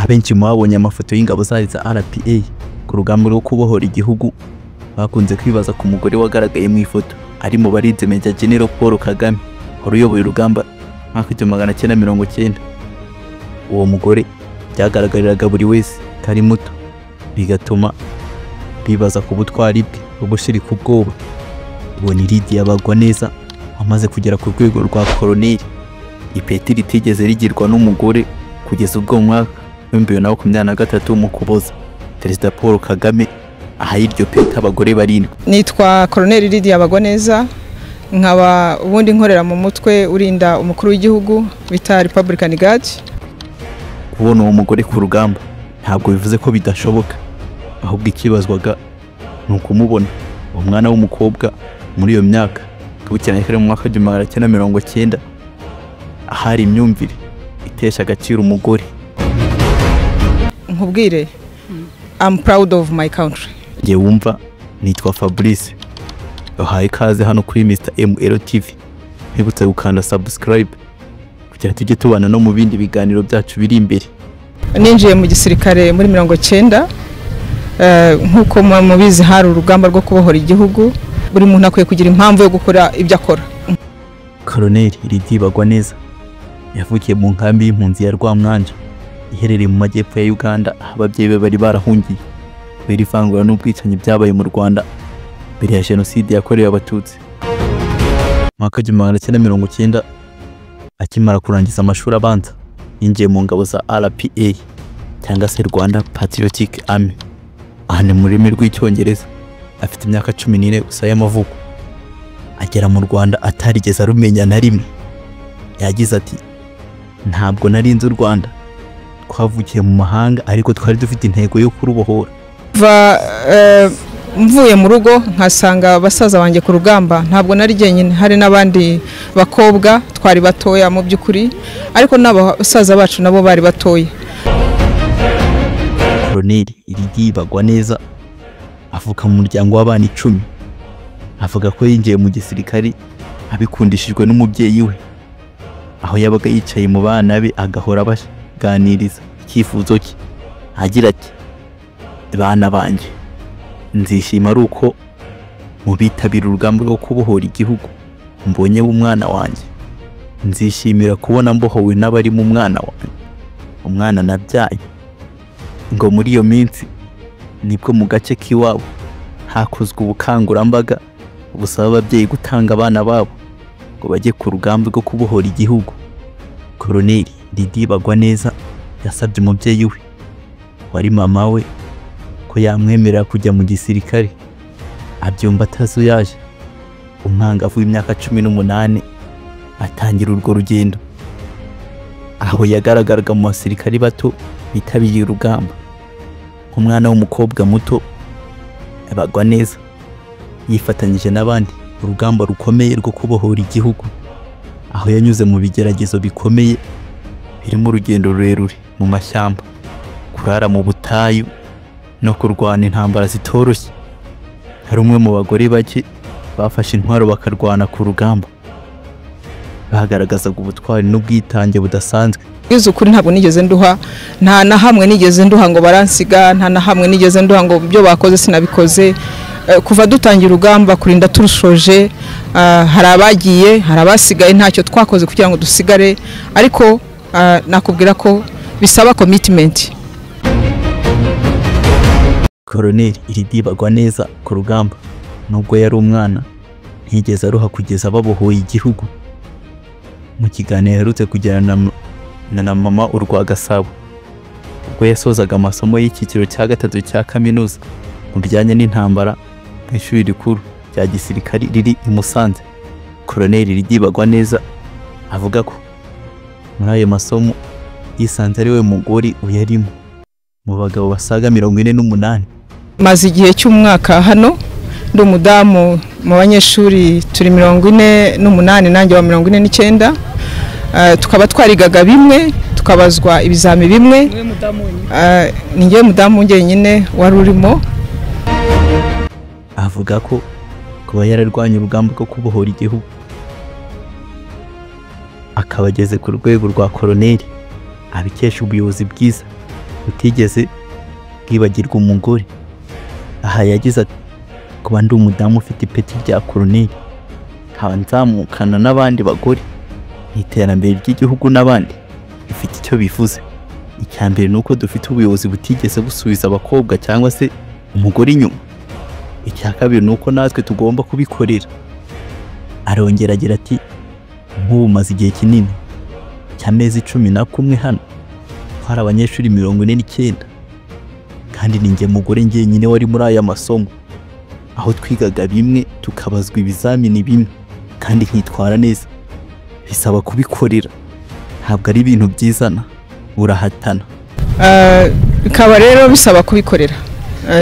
Abenshi mu babonye amafoto y'ingabo zari za RPA ku rugamba rwo kubohora igihugu bakunze kwibaza ku mugore wagaragaye mu ifoto ari mu barinze Major General Paul Kagame wari uyoboye urugamba mwaka 1990. Uwo mugore byagaragariraga buri wese ko ari muto, bigatuma bibaza ku butwari bwe bwo gushirika ubwoba. Uwo ni Lydia Bagwaneza wamaze kugera ku rwego rwa koloneli, ipeti ritigeze rigirwa n'umugore kugeza ubwo mu mwaka 2023 mu Ukuboza Perezida Paul Kagame ahaye iryo peti abagore barindwi. Nitwa Colonel Lydia Bagwaneza, nkaba ubundi nkorera mu mutwe urinda umukuru w'igihugu bita Republican Guard. Kubona uwo mugore ku rugamba ntabwo bivuze ko bidashoboka, ahubwo ikibazwaga ni ukumubona uwo mwana w'umukobwa muri iyo myaka twibukiranye ko ari mu mwaka 1990, ahari imyumvire itesha agaciro umugore. Nkubwire, I'm proud of my country. Njye wumva nitwa Fabrice, uhaye ikaze hano kuri Mr ML TV. Nkwibutse gukanda subscribe kugira tujye tubana no mu bindi biganiro byacu biri imbere. Ninjiye mu gisirikare muri 90, nk'uko mubizi hari urugamba rwo kubohora igihugu. Buri muntu akwiye kugira impamvu yo gukora ibyo akora. Colonel Lydie Bagwaneza yavukiye mu nkambi y'impunzi ya Rwamwanja iherereye mu majyepfo ya Uganda, aho ababyeyi be bari barahungiye kubera ivangura n'ubwicanyi byabaye mu Rwanda mbere ya Jenoside yakorewe Abatutsi. Mu mwaka 1990 akimara kurangiza amashuri abanza, yinjiye mu ngabo za RPA cyangwa se Rwanda Patriotic Army, aha ni mu rurimi rw'Icyongereza. Afite imyaka 14 gusa y'amavuko, agera mu Rwanda atarigeze arumenya na rimwe. Yagize ati: "Ntabwo nari nzi u Rwanda, twavukiye mu mahanga ariko twari dufite intego yo kurubohora." Kuva mvuye mu rugo nkasanga basaza banjye ku rugamba, ntabwo nari jyenyine, hari n'abandi bakobwa twari batoya mu by'ukuri, ariko n'abasaza bacu nabo bari batoya. Colonel Lydie Bagwaneza avuka mu muryango w'abana 10. Avuga ko yinjiye mu gisirikari abikundishijwe n'umubyeyi we, aho yabaga yicaye mu bana be agahora abaganiriza icyifuzo cye agira ati: "Bana banjye, nzishima ari uko mu bitabira urugamba rwo kubohora igihugu mbonye umwana wanjye. Nzishimira kubona mbohowe n'abari mu mwana wanjye, umwana nabyaye." Ngo muri iyo minsi nibwo mu gace k'iwabo hakozwe ubukangurambaga busaba ababyeyi gutanga abana babo ngo bajye ku rugamba rwo kubohora igihugu. Colonel Lydie Bagwaneza yasabye umubyeyi we wari mama we ko yamwemerera kujya mu gisirikare, abyumva atazuyaje. Umwangavu w'imyaka 18 atangira urwo rugendo, aho yagaragaraga mu basirikari bato bitabiriye urugamba. Nk'umwana w'umukobwa muto, Bagwaneza yifatanyije n'abandi urugamba rukomeye rwo kubohora igihugu, aho yanyuze mu bigeragezo bikomeye birimo urugendo rurerure mu mashyamba, kurara mu butayu no kurwana intambara zitoroshye. Hari umwe mu bagore bake bafashe intwaro bakarwana ku rugamba, bagaragazaga ubutwari n'ubwitange budasanzwe. Bwiza ukuri, ntabwo nigeze nduha, nta na hamwe nigeze nduha ngo baransiga, nta na hamwe nigeze nduha ngo ibyo bakoze sinabikoze. Kuva dutangira urugamba kurinda turushoje, hari abagiye, hari abasigaye, ntacyo twakoze kugira ngo dusigare, ariko nakubwira ko bisaba commitment. Colonel Lydie Bagwaneza ku rugamba, nubwo yari umwana, ntiyigeze aruha kugeza babohoye igihugu. Mu kiganiro aherutse kugirana na Mama Urwagasabo ubwo yasozaga amasomo y'icyiciro cya gatatu cya kaminuza mu bijyanye n'intambara mu ishuri rikuru rya gisirikari riri i Musanze, Colonel Lydie Bagwaneza avuga ko muri ayo masomo yisanze ari we mugore uyarimo mu bagabo basaga 48. Maze igihe cy'umwaka hano ndi umudamu mu banyeshuri, turi 48, nanjye wa 49. Tukaba twarigaga bimwe, tukabazwa ibizami bimwe. Ni njyewe mudamu njyenyine wari urimo. Avuga ko kuba yararwanye urugamba rwo kubohora igihugu akaba ageze ku rwego rwa koloneli abikesha ubuyobozi bwiza butigeze bwibagirwa umugore. Aha yagize ati kuba ndi umudamu ufite ipeti rya koroneli, nkaba nzamukana n'abandi bagore mu iterambere ry'igihugu n'abandi, bifite icyo bivuze. Icya mbere ni uko dufite ubuyobozi butigeze busubiza abakobwa cyangwa se umugore inyuma. Icya kabiri ni uko natwe tugomba kubikorera. Arongera agira ati nk'ubu maze igihe kinini cy'amezi 11 hano, hari abanyeshuri 49, kandi ni njye mugore njyenyine wari muri aya masomo, aho twigaga bimwe tukabazwa ibizamini bimwe kandi nkitwara neza. Bisaba kubikorera, ntabwo ari ibintu byizana, urahatana. Bikaba rero bisaba kubikorera,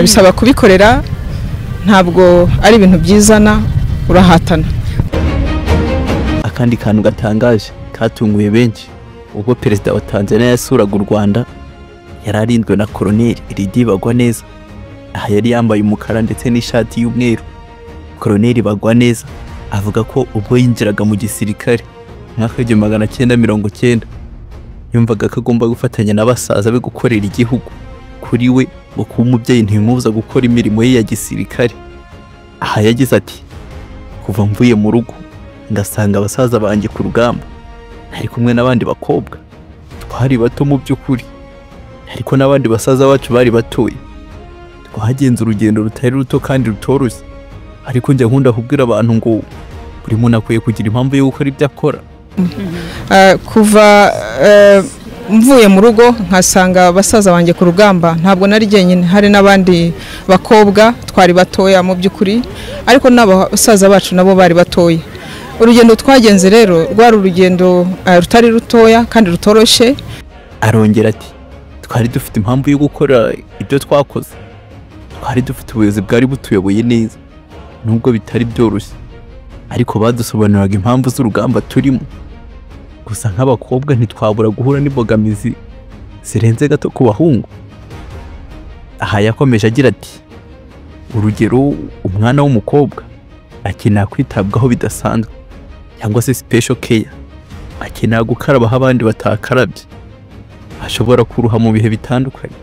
bisaba kubikorera, ntabwo ari ibintu byizana, urahatana. Akandi kantu gatangaje katunguye benshi, ubwo perezida wa Tanzania yasuraga u Rwanda yari arinzwe na Colonel Lydie Bagwaneza. Aha yari yambaye umukara ndetse n'ishati y'umweru. Colonel Bagwaneza avuga ko ubwo yinjiraga mu gisirikare mu mwaka w'1990 yumvaga ko agomba gufatanya na basaza be gukorera igihugu. Kuri we ngo kuba umubyeyi ntibimubuza gukora imirimo ye ya gisirikare. Aha yagize ati kuva mvuye mu rugo ngasanga abasaza banjye ku rugamba, nari kumwe n'abandi bakobwa, twari bato mu by'ukuri, ariko n'abandi basaza bacu bari batoye. Twagenze urugendo rutari ruto kandi rutoroshye, ariko njya nkunda kubwira abantu ngo buri muntu akwiye kugira impamvu yo gukora ibyo akora. Kuva mvuye mu rugo nkasanga abasaza banjye ku rugamba, ntabwo nari jyenyine, hari n'abandi bakobwa twari batoya mu by'ukuri, ariko n'abasaza bacu nabo bari batoya. Urugendo twagenze rero rwari urugendo rutari rutoya kandi rutoroshye. Arongera ati twari dufite impamvu yo gukora ibyo twakoze, twari dufite ubuyobozi bwari butuyoboye neza nubwo bitari byoroshye, ariko badusobanuriraga impamvu z'urugamba turimo. Gusa nk'abakobwa ntitwabura guhura n'imbogamizi zirenze gato ku bahungu. Aha yakomeje agira ati urugero umwana w'umukobwa akenera kwitabwaho bidasanzwe cyangwa se special care, akenera gukaraba aho abandi batakarabye, ashobora kuruha mu bihe bitandukanye,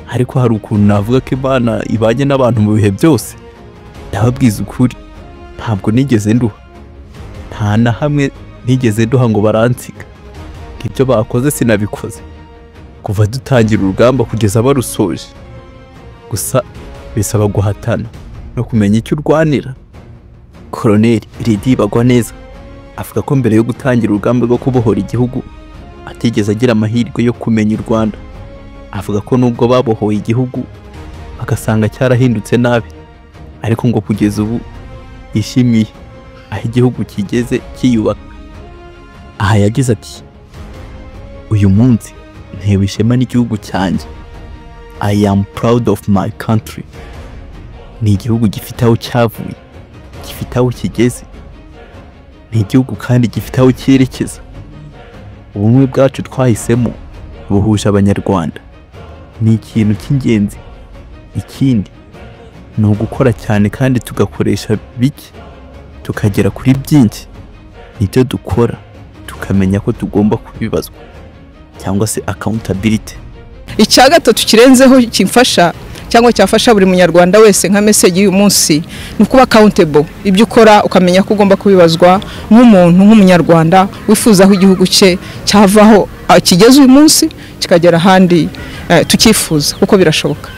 ariko hari ukuntu navuga ko Imana ibanye n'abantu mu bihe byose. Ndababwiza ukuri, ntabwo nigeze nduha, nta na hamwe nigeze nduha ngo baransiga. Ibyo bakoze sinabikoze kuva dutangira urugamba kugeza barusoje. Gusa bisaba guhatana no kumenya icyo urwanira. Colonel Lydie Bagwaneza avuga ko mbere yo gutangira urugamba rwo kubohora igihugu atigeze agira amahirwe yo kumenya u Rwanda. Avuga ko nubwo babohoye igihugu bagasanga cyarahindutse nabi, ariko ngo kugeza ubu yishimiye aho igihugu kigeze kiyubaka. Aha yagize ati uyu munsi ntewe ishema n'igihugu cyanjye. I am proud of my country. Ni igihugu gifite aho cyavuye, gifite aho kigeze, ni igihugu kandi gifite aho cyerekeza. Ubumwe bwacu twahisemo buhuje Abanyarwanda, ni ikintu cy'ingenzi. Ikindi ni ugukora cyane kandi tugakoresha bike tukagera kuri byinshi. Nibyo dukora tukamenya ko tugomba kubibazwa cyangwa se accountability. Icya gatatu kirenzeho kimfasha cyangwa cyafasha buri munyarwanda wese nka message y'uyu munsi ni kuba accountable. Ibyo ukora ukamenya ko ugomba kubibazwa nk'umuntu, nk'umunyarwanda wifuza aho igihugu cye cyavaho kigeze uyu munsi kikagera ahandi tukifuza, kuko birashoboka.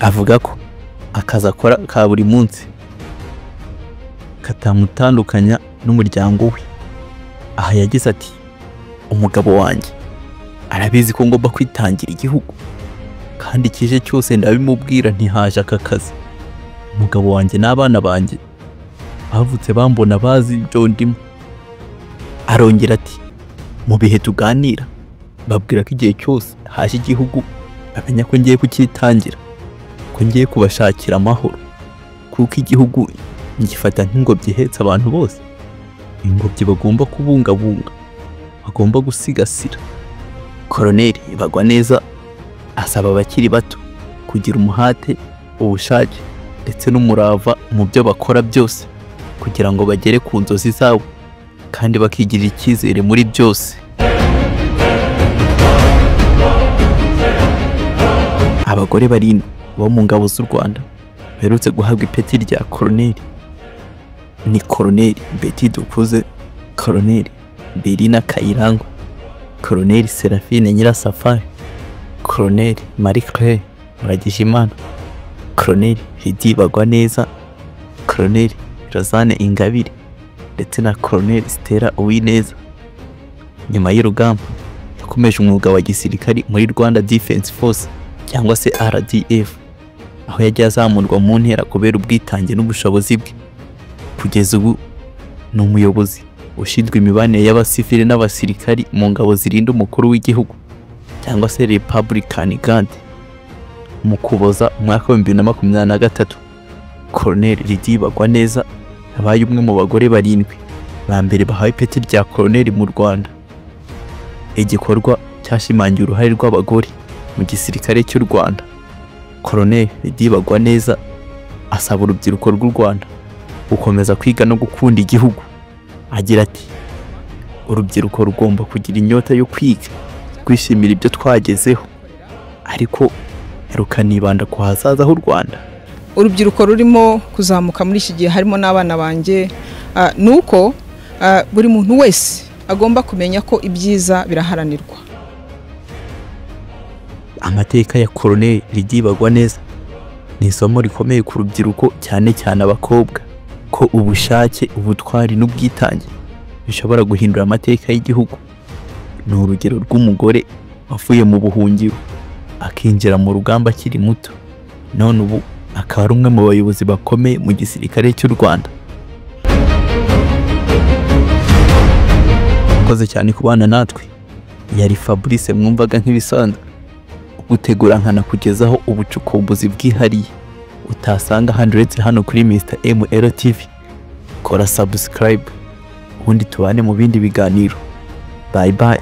Avuga ko akazi akora ka buri munsi katamutandukanya n'umuryango we. Aha yagize ati umugabo wanjye arabizi ko ngomba kwitangira igihugu, kandi kije cyose ndabimubwira ntihaje aka kazi. Umugabo wanjye n'abana banjye bavutse bambona bazi ibyo ndimo. Arongera ati mu bihe tuganira babwira ko igihe cyose haje igihugu bamenya ko ngiye kucyitangira, ko ngiye kubashakira amahoro, kuko igihugu ngifata nk'ingobyi ihetse abantu bose, ingobyi bagomba kubungabunga, bagomba gusigasira. Colonel Bagwaneza asaba abakiri bato kugira umuhate, ubushake ndetse n'umurava mu byo bakora byose kugira ngo bagere ku nzozi zabo kandi bakigirira icyizere muri byose. Abagore 7 bo mu ngabo z'u Rwanda baherutse guhabwa ipeti rya koroneli ni Koroneli Betty Dukuze, Koroneli Berina Kayirangwa, Koroneli Serafine Nyirasafari, Koroneli Marie Claire Muragijimana, Koroneli Lydie Bagwaneza, Koroneli Rosanne Ingabire ndetse na Koroneli Stella Uwineza. Nyuma y'urugamba yakomeje umwuga wa gisirikari muri Rwanda Defense Force cyangwa se RDF, aho yagiye azamurwa mu ntera kubera ubwitange n'ubushobozi bwe. Kugeza ubu ni umuyobozi ushinzwe imibanire y'abasivili n'abasirikari mu ngabo zirinda umukuru w'igihugu cyangwa se Republican Guard. Mu Kuboza umwaka wa 2023, Colonel Lydie Bagwaneza yabaye umwe mu bagore 7 ba mbere bahawe ipeti rya koroneli mu Rwanda, igikorwa cyashimangiye uruhare rw'abagore mu gisirikare cy'u Rwanda. Colonel Lydie Bagwaneza asaba urubyiruko rw'u Rwanda gukomeza kwiga no gukunda igihugu. Agira ati: urubyiruko rugomba kugira inyota yo kwiga, kwishimira ibyo twagezeho, ariko rukanibanda ku hazaza h'u Rwanda. Urubyiruko rurimo kuzamuka muri iki gihe, harimo n'abana banjye, nuko buri muntu wese agomba kumenya ko ibyiza biraharanirwa. Amateka ya Colonel Lydie Bagwaneza ni isomo rikomeye ku rubyiruko, cyane cyane abakobwa, ko ubushake, ubutwari n'ubwitange bishobora guhindura amateka y'igihugu. Ni urugero rw'umugore wavuye mu buhungiro akinjira mu rugamba akiri muto, none ubu akaba ari umwe mu bayobozi bakomeye mu gisirikare cy'u Rwanda. Murakoze cyane kubana natwe. Yari Fabrice mwumvaga nk'ibisanzwe, ugutegura nkanakugezaho ubucukumbuzi bwihariye utasanga ahandi uretse hano kuri Mr ML TV. Kora subscribe ubundi tubane mu bindi biganiro. Bye bye.